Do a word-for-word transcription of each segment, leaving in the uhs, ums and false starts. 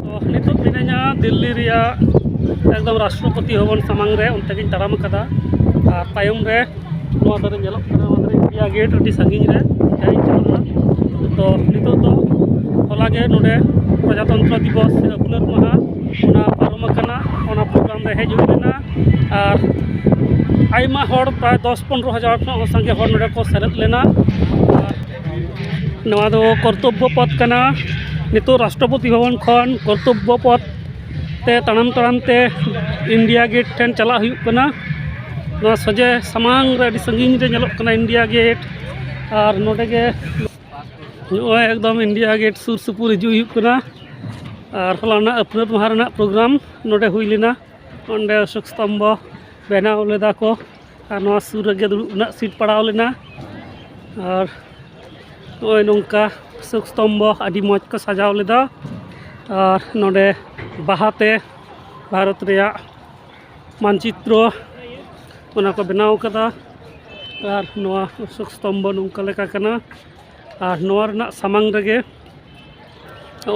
ᱛᱚ, ᱱᱤᱛᱚᱜ ᱢᱤᱱᱟᱹᱧᱟ ᱫᱤᱞᱞᱤ ᱨᱮᱭᱟᱜ ᱮᱠᱫᱚᱢ ᱨᱟᱥᱴᱨᱚᱯᱚᱛᱤ ᱵᱷᱚᱵᱚᱱ ᱥᱟᱢᱟᱝ ᱨᱮ, ᱚᱱᱛᱮ ᱜᱤᱧ ᱛᱟᱲᱟᱢ ᱟᱠᱟᱫᱟ᱾ ᱟᱨ ᱛᱟᱭᱚᱢ ᱨᱮ ᱱᱚᱣᱟ ᱫᱷᱟᱨᱮ ᱧᱮᱞᱚᱜ ᱠᱟᱱᱟ, ᱱᱚᱣᱟ ᱫᱷᱟᱨᱮ ᱤᱱᱰᱤᱭᱟ ᱜᱮᱴ ᱟᱹᱰᱤ ᱥᱟᱺᱜᱤᱧ ᱨᱮ ᱡᱟᱦᱟᱸᱧ ᱪᱟᱞᱟᱜᱼᱟ᱾ ᱛᱚ, ᱱᱤᱛᱚᱜ ᱫᱚ ᱦᱚᱞᱟ ᱜᱮ ᱱᱚᱰᱮ ᱯᱨᱚᱡᱟᱛᱚᱱᱛᱨᱚ ᱫᱤᱵᱚᱥ ᱥᱮ ᱟᱹᱯᱱᱟᱹᱛ ᱢᱟᱦᱟ ᱚᱱᱟ ᱯᱟᱨᱚᱢ ᱟᱠᱟᱱᱟ, ᱚᱱᱟ ᱯᱨᱳᱜᱨᱟᱢ ᱨᱮ ᱦᱮᱡ ᱦᱩᱭ ᱞᱮᱱᱟ᱾ ᱟᱨ ᱟᱭᱢᱟ ᱦᱚᱲ, ᱯᱨᱟᱭ ᱫᱚᱥ ᱯᱚᱱᱨᱚ ᱦᱟᱡᱟᱨ ᱠᱷᱚᱱ ᱦᱚᱸ ᱥᱟᱸᱜᱮ ᱦᱚᱲ ᱱᱚᱰᱮ ᱠᱚ ᱥᱮᱞᱮᱫ ᱞᱮᱱᱟ᱾ ᱟᱨ ᱱᱚᱣᱟ ᱫᱚ ᱠᱚᱨᱛᱚᱵᱵᱚ ᱯᱚᱛᱷ ᱠᱟᱱᱟ᱾ ᱱᱤᱛᱚᱜ ᱨᱟᱥᱴᱨᱚᱯᱚᱛᱤ ᱵᱷᱚᱵᱚᱱ ᱠᱷᱚᱱ ᱠᱚᱨᱛᱚᱵᱵᱚ ᱯᱚᱛᱷ ᱛᱮ ᱛᱟᱲᱟᱢ ᱛᱟᱲᱟᱢ ᱛᱮ ᱤᱱᱰᱤᱭᱟ ᱜᱮᱴ ᱴᱷᱮᱱ ᱪᱟᱞᱟᱜ ᱦᱩᱭᱩᱜ ᱠᱟᱱᱟ᱾ ᱱᱚᱣᱟ ᱥᱚᱡᱷᱮ ᱥᱟᱢᱟᱝ ᱨᱮ ᱟᱹᱰᱤ ᱥᱟᱺᱜᱤᱧ ᱨᱮ ᱧᱮᱞᱚᱜ ᱠᱟᱱᱟ ᱤᱱᱰᱤᱭᱟ ᱜᱮᱴ᱾ ᱟᱨ ᱱᱚᱰᱮ ᱜᱮ ᱱᱚᱜᱼᱚᱭ ᱮᱠᱫᱚᱢ ᱤᱱᱰᱤᱭᱟ ᱜᱮᱴ ᱥᱩᱨ ᱥᱩᱯᱩᱨ ᱦᱤᱡᱩᱜ ᱦᱩᱭᱩᱜ ᱠᱟᱱᱟ᱾ ᱟᱨ ᱦᱚᱞᱟᱱᱟᱜ ᱟᱹᱯᱱᱟᱹᱛ ᱢᱟᱦᱟ ᱨᱮᱱᱟᱜ ᱯᱨᱳᱜᱨᱟᱢ ᱱᱚᱰᱮ ᱦᱩᱭ ᱞᱮᱱᱟ᱾ ᱚᱸᱰᱮ ᱚᱥᱳᱠ ᱥᱛᱚᱢᱵᱷᱚ ᱵᱮᱱᱟᱣ ᱞᱮᱫᱟ ᱠᱚ, ᱟᱨ ᱱᱚᱣᱟ ᱥᱩᱨ ᱨᱮᱜᱮ ᱫᱩᱲᱩᱵ ᱨᱮᱱᱟᱜ ᱥᱤᱴ ᱯᱟᱲᱟᱣ ᱞᱮᱱᱟ᱾ ᱟᱨ ᱱᱚᱜᱼᱚᱭ ᱱᱚᱝᱠᱟ ᱚᱥᱳᱠ ᱥᱛᱚᱢᱵᱷᱚ ᱟᱹᱰᱤ ᱢᱚᱡᱽ ᱠᱚ ᱥᱟᱡᱟᱣ ᱞᱮᱫᱟ᱾ ᱟᱨ ᱱᱚᱰᱮ ᱵᱟᱦᱟᱛᱮ ᱵᱷᱟᱨᱚᱛ ᱨᱮᱭᱟᱜ ᱢᱟᱱᱪᱤᱛᱨᱚ ᱚᱱᱟ ᱠᱚ ᱵᱮᱱᱟᱣ ᱠᱟᱫᱟ᱾ ᱟᱨ ᱱᱚᱣᱟ ᱚᱥᱳᱠ ᱥᱛᱚᱢᱵᱷᱚ ᱱᱚᱝᱠᱟ ᱞᱮᱠᱟ ᱠᱟᱱᱟ᱾ ᱟᱨ ᱱᱚᱣᱟ ᱨᱮᱱᱟᱜ ᱥᱟᱢᱟᱝ ᱨᱮᱜᱮ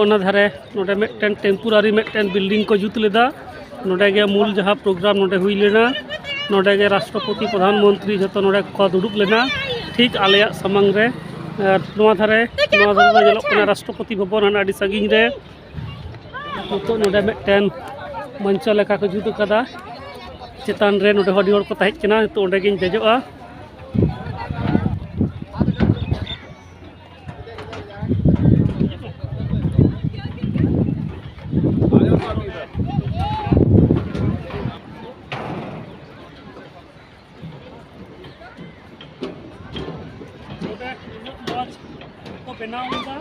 ᱚᱱᱟ ᱫᱷᱟᱨᱮ ᱱᱚᱰᱮ ᱢᱤᱫᱴᱮᱱ ᱴᱮᱢᱯᱳᱨᱟᱨᱤ ᱢᱤᱫᱴᱮᱱ ᱵᱤᱞᱰᱤᱝ ᱠᱚ ᱡᱩᱛ ᱞᱮᱫᱟ᱾ ᱱᱚᱰᱮ ᱜᱮ ᱢᱩᱞ ᱡᱟᱦᱟᱸ ᱯᱨᱳᱜᱨᱟᱢ ᱱᱚᱰᱮ ᱦᱩᱭ ᱞᱮᱱᱟ, ᱱᱚᱰᱮ ᱜᱮ ᱨᱟᱥᱴᱨᱚᱯᱚᱛᱤ, ᱯᱨᱚᱫᱷᱟᱱ ᱢᱚᱱᱛᱨᱤ ᱡᱷᱚᱛᱚ ᱱᱚᱰᱮ ᱠᱚ ᱫᱩᱲᱩᱵ ᱞᱮᱱᱟ, ᱴᱷᱤᱠ ᱟᱞᱮᱭᱟᱜ ᱥᱟᱢᱟᱝ ᱨᱮ᱾ ᱟᱨ ᱱᱚᱣᱟ ᱫᱷᱟᱨᱮ, ᱱᱚᱣᱟ ᱫᱷᱟᱨᱮ ᱫᱚ ᱧᱮᱞᱚᱜ ᱠᱟᱱᱟ ᱨᱟᱥᱴᱨᱚᱯᱚᱛᱤ ᱵᱷᱚᱵᱚᱱ, ᱦᱟᱱᱟ ᱟᱹᱰᱤ ᱥᱟᱺᱜᱤᱧ ᱨᱮ᱾ ᱱᱤᱛᱚᱜ ᱱᱚᱰᱮ ᱢᱤᱫᱴᱮᱱ ᱢᱚᱧᱪᱚ ᱞᱮᱠᱟ ᱠᱚ ᱡᱩᱛ ᱟᱠᱟᱫᱟ, ᱪᱮᱛᱟᱱ ᱨᱮ ᱱᱚᱰᱮ ᱦᱚᱸ ᱟᱹᱰᱤ ᱦᱚᱲ ᱠᱚ ᱛᱟᱦᱮᱸ ᱠᱟᱱᱟ᱾ ᱱᱤᱛᱚᱜ ᱚᱸᱰᱮ ᱜᱤᱧ ᱫᱮᱡᱚᱜᱼᱟ᱾ ᱱᱚᱰᱮ ᱩᱱᱟᱹᱜ ᱢᱚᱡᱽ ᱠᱚ ᱵᱮᱱᱟᱣ ᱞᱮᱫᱟ,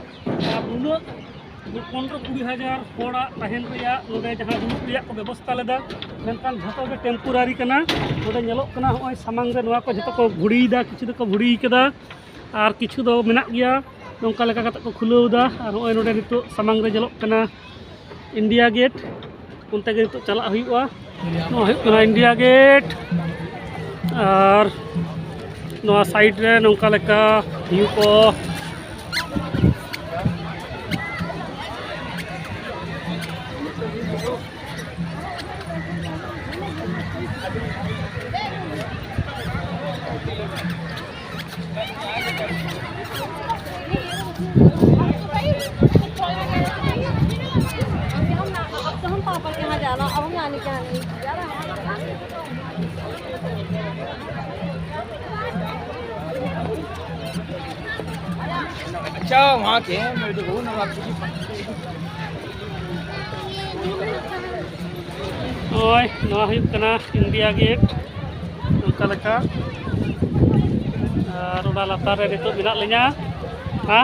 ᱟᱨ ᱱᱩᱱᱟᱹᱜ ᱯᱚᱱᱨᱚ ᱠᱩᱲᱤ ᱦᱟᱡᱟᱨ ᱦᱚᱲᱟᱜ ᱛᱟᱦᱮᱱ ᱨᱮᱭᱟᱜ ᱱᱚᱰᱮ ᱡᱟᱦᱟᱸ ᱫᱩᱲᱩᱵ ᱨᱮᱭᱟᱜ ᱠᱚ ᱵᱮᱵᱚᱥᱛᱟ ᱞᱮᱫᱟ, ᱢᱮᱱᱠᱷᱟᱱ ᱡᱷᱚᱛᱚ ᱜᱮ ᱴᱮᱢᱯᱳᱨᱟᱨᱤ ᱠᱟᱱᱟ᱾ ᱱᱚᱰᱮ ᱧᱮᱞᱚᱜ ᱠᱟᱱᱟ, ᱱᱚᱜᱼᱚᱭ ᱥᱟᱢᱟᱝ ᱨᱮ ᱱᱚᱣᱟ ᱠᱚ ᱡᱷᱚᱛᱚ ᱠᱚ ᱵᱷᱩᱲᱤᱭᱮᱫᱟ, ᱠᱤᱪᱷᱩ ᱫᱚᱠᱚ ᱵᱷᱩᱲᱤ ᱠᱟᱫᱟ, ᱟᱨ ᱠᱤᱪᱷᱩ ᱫᱚ ᱢᱮᱱᱟᱜ ᱜᱮᱭᱟ᱾ ᱱᱚᱝᱠᱟ ᱞᱮᱠᱟ ᱠᱟᱛᱮ ᱠᱚ ᱠᱷᱩᱞᱟᱹᱣ ᱮᱫᱟ᱾ ᱟᱨ ᱱᱚᱜᱼᱚᱭ ᱱᱚᱰᱮ ᱱᱤᱛᱚᱜ ᱥᱟᱢᱟᱝ ᱨᱮ ᱧᱮᱞᱚᱜ ᱠᱟᱱᱟ ᱤᱱᱰᱤᱭᱟ ᱜᱮᱴ, ᱚᱱᱛᱮ ᱜᱮ ᱱᱤᱛᱚᱜ ᱪᱟᱞᱟᱜ ᱦᱩᱭᱩᱜᱼᱟ᱾ ᱱᱚᱣᱟ ᱦᱩᱭᱩᱜ ᱠᱟᱱᱟ ᱤᱱᱰᱤᱭᱟ ᱜᱮᱴ᱾ ᱟᱨ ᱱᱚᱣᱟ ᱥᱟᱭᱤᱰ ᱨᱮ ᱱᱚᱝᱠᱟ ᱞᱮᱠᱟ ᱵᱷᱤᱭᱩ ᱠᱚ᱾ अब तो हम पापा के यहाँ जाना, अब हम नानी के यहाँ नहीं। अच्छा, वहाँ के हैं, मैं तो बोल रहा हूँ आपको। ᱱᱚᱜᱼᱚᱭ ᱱᱚᱣᱟ ᱦᱩᱭᱩᱜ ᱠᱟᱱᱟ ᱤᱱᱰᱤᱭᱟ ᱜᱮᱴ, ᱱᱚᱝᱠᱟ ᱞᱮᱠᱟ᱾ ᱟᱨ ᱚᱱᱟ ᱞᱟᱛᱟᱨ ᱨᱮ ᱱᱤᱛᱚᱜ ᱢᱮᱱᱟᱜ ᱞᱤᱧᱟ᱾ ᱦᱮᱸ?